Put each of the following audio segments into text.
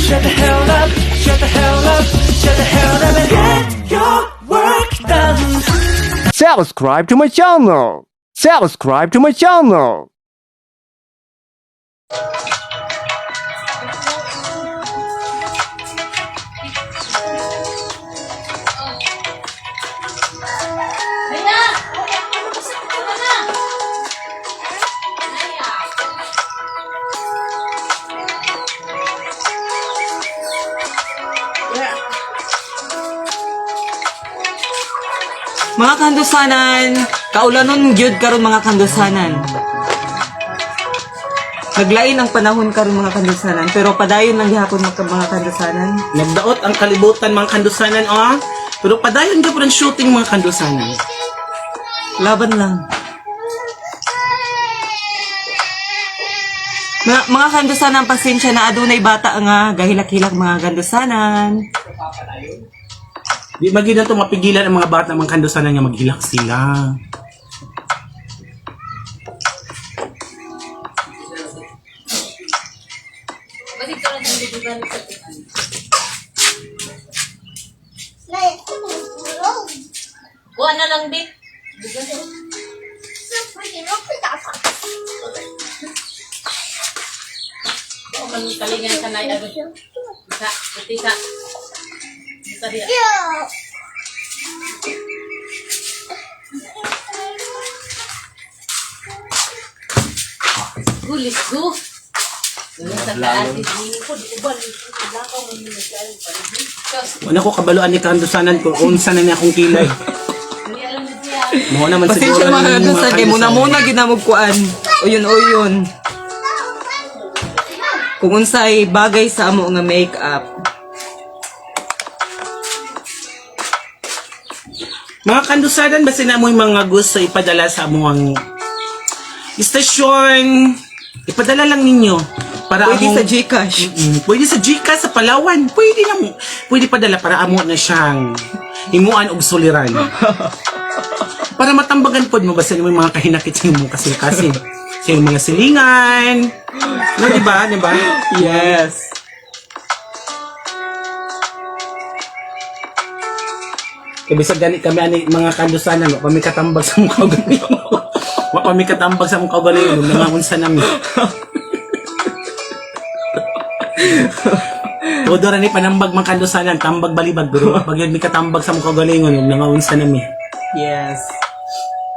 Shut the hell up, shut the hell up, shut the hell up and get your work done. Subscribe to my channel. Subscribe to my channel. Naya! Ano ba sa ka na? Naya! Mga kandusanan, kaulanon gyud karon, mga kandusanan. Naglain ang panahon karon, mga kandusanan, pero padayon lang gihapon mga kandusanan. Nagdaot ang kalibutan, mga kandusanan, oh. Pero padayon ka ang shooting, mga kandusanan. Laban lang. Mga kandusanan, pasensya na, adunay bata nga gahilak-hilak, mga kandusanan. Di magid na to mapigilan ang mga bata, mga kandusanan, nga maghilak sila. Bakit ka lang nandito sa tingnan? Kuha na lang, Dick. Ako man kalingan ka na agad. Isa, puti ka. Isa diya. Go, let's go. Sa kaati, Wala ko kabaluan ni kandusanan kung unsa na niya akong kilay. Mo naman Pasensya siguro na, mga ninyo, kandusanan, kay muna-muna ginamugkuan. Uyon uyon. Kung unsay bagay sa amo nga makeup. Mga kandusanan, basta na mo yung mga gusto ipadala sa amuang istasyon, ipadala lang ninyo. Para Pwede among, sa GCash. Pwede sa Gcash, sa Palawan. Pwede na mo. Pwede padala para amo na siyang himuan og suliran. Para matambagan pod mo basta mo yung mga kahinakit sa imong kasing-kasing. Sa imong mga silingan. No, di ba? Di ba? Yes. Kaya bisag gani kami ani mga kandusanan, wa kami katambag sa mukha galing. Wa kami katambag sa mukha galing, nangangunsa nami. Todo ra ni panambag mga kandusanan, tambag balibag pero pag yun mi katambag sa mukha galingon, nangaunsa nami. Yes.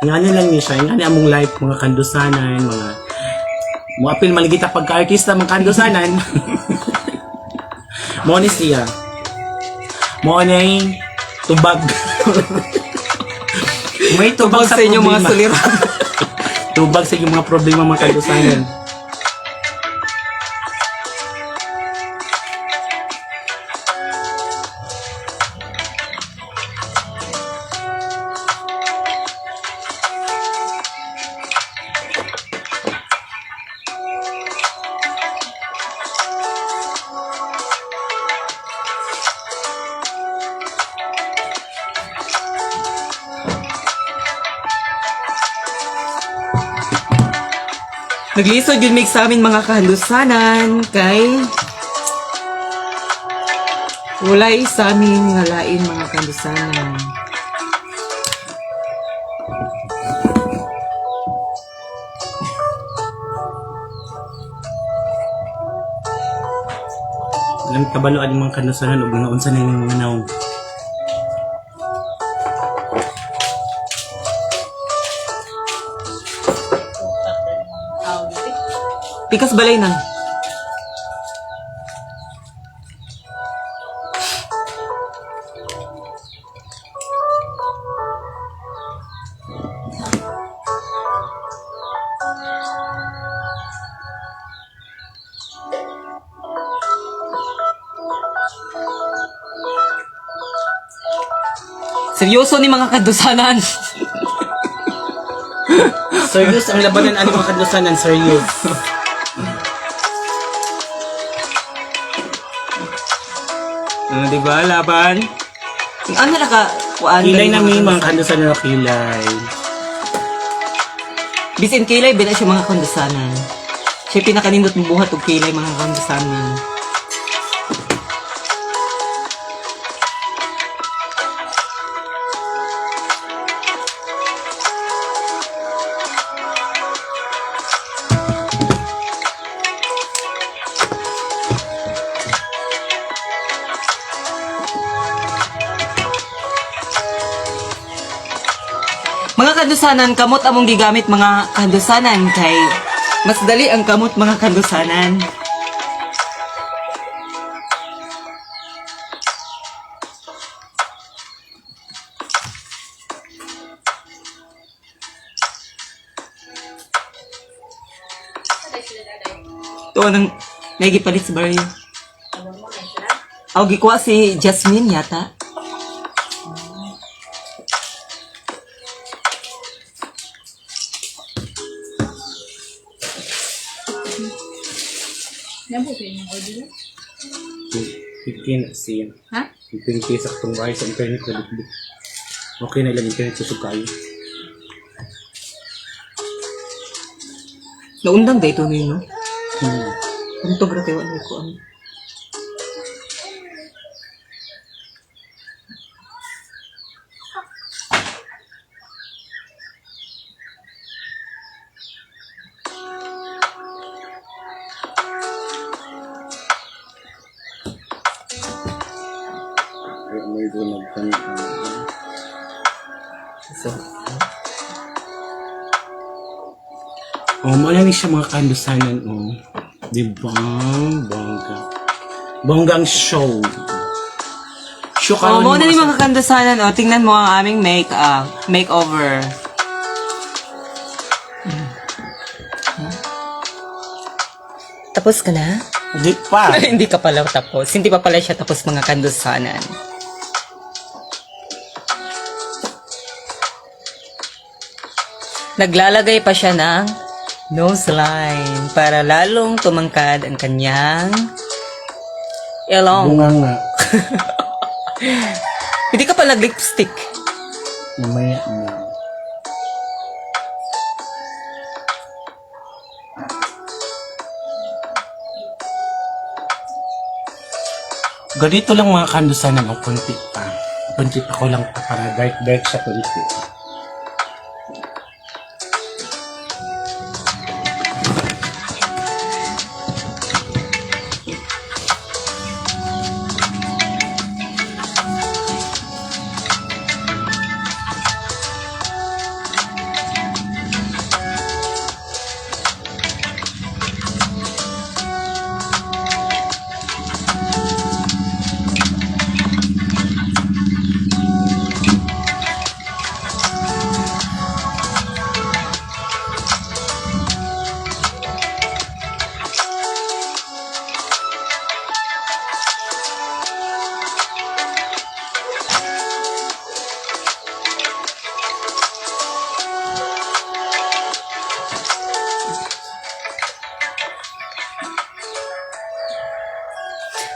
Ngani lang ni siya, ngani among life, mga kandusanan, mga moapil maligita pagka-artista, mga kandusanan. Mo ni siya. Mo ni tubag. May tubag Tubag sa inyo mga problema. suliran. Tubag sa inyong mga problema, mga kandusanan. Naglisod yun make sa amin, mga kahalusanan, kay walay sa amin nga lain, mga kahalusanan. Alam kabaloan yung mga kandusanan ug mga unsa na yung mga naong. Pikas balay na. Seryoso ni mga kadusanan. Serious ang labanan ani, mga kandusanan, serious. Di ba, laban? Ano na ka, kuan? Kilay na mi, mga kandusanan, kilay. Bisin kilay, bina siya, mga kandusanan. Siya pinakanindot mo buhat og kilay, mga kandusanan. Kandusanan, kamot among gigamit, mga kandusanan, kay mas dali ang kamot, mga kandusanan. Ito anong may gipalit sa baryo. Aw, gikuha si Jasmine yata. Yan po sa inyong order. 15 siya. Ha? 15 sa katong bahay sa internet na bitbit. Okay na ilang internet sa kayo. Naundang ba ito ngayon, no? Hmm. Ang ra kayo, ano ko ang... Ay, may gunag. So, Oh, mao ni siya, mga kandusanan, oh. Di ba? Bongga. Bonggang show. Show oh, karon mo na ni ni mga kandusanan, oh. Tingnan mo ang aming make-up, makeover. Tapos ka na? Di pa. Hindi ka pala tapos. Hindi pa pala siya tapos, mga kandusanan. Naglalagay pa siya ng nose line para lalong tumangkad ang kanyang ilong. Bunga nga. Hindi ka pa nag-lipstick. Mamaya na. Ganito lang, mga kandusanan, o konti pa. Konti pa ko lang pa para dark dark siya konti.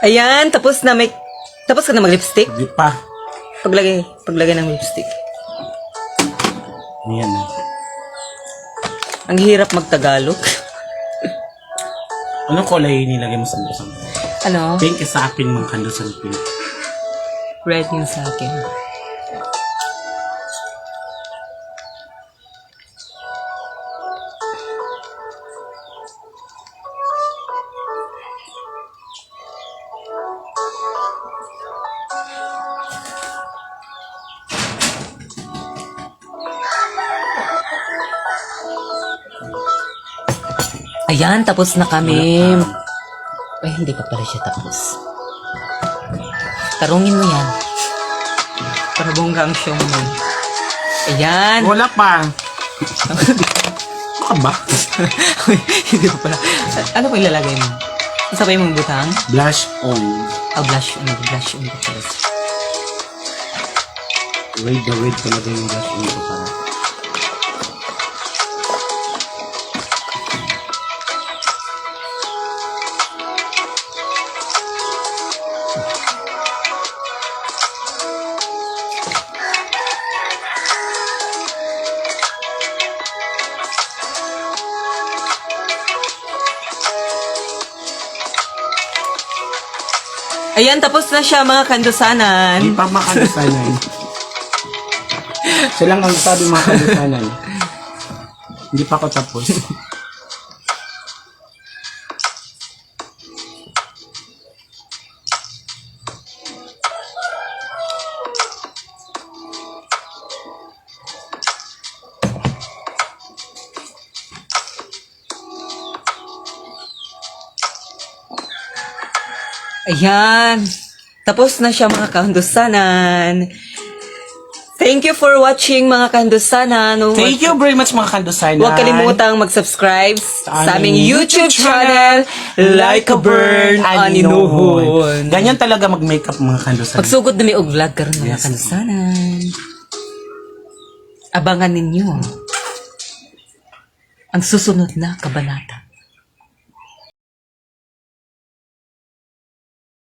Ayan, tapos na may tapos ka na mag-lipstick? Di pa. Paglagay ng lipstick. Ayan na. Ang hirap magtagalog. Anong kulay nilagay mo sa lusan? Ano? Pink sa akin, mga kandusan, pink. Red yung sa akin. Ayan, tapos na kami. Ay, hindi pa pala siya tapos. Tarungin mo yan. Para bongga ang show mo. Ayan. Wala pa. Ano ka ba? Uy, hindi pa pala. Ano pa ilalagay mo? Sabay mong butang? Blush on. Ah, blush on. Blush on pa pala. Red na red talaga yung blush on ko para. Ayan, tapos na siya, mga kandusanan. Di pa makalusanan. Siya lang ang sabi, mga kalusanan. Hindi pa ako tapos. Ayan. Tapos na siya, mga kahandusanan. Thank you for watching, mga kahandusanan. Thank you very much, mga kandusanan. Huwag kalimutang mag-subscribe sa aming YouTube channel, Like a Burn Aninuhon. Ganyan talaga mag-makeup, mga kandusanan. Pagsugod na may og vlog karon, mga kandusanan. Abangan ninyo ang susunod na kabanata.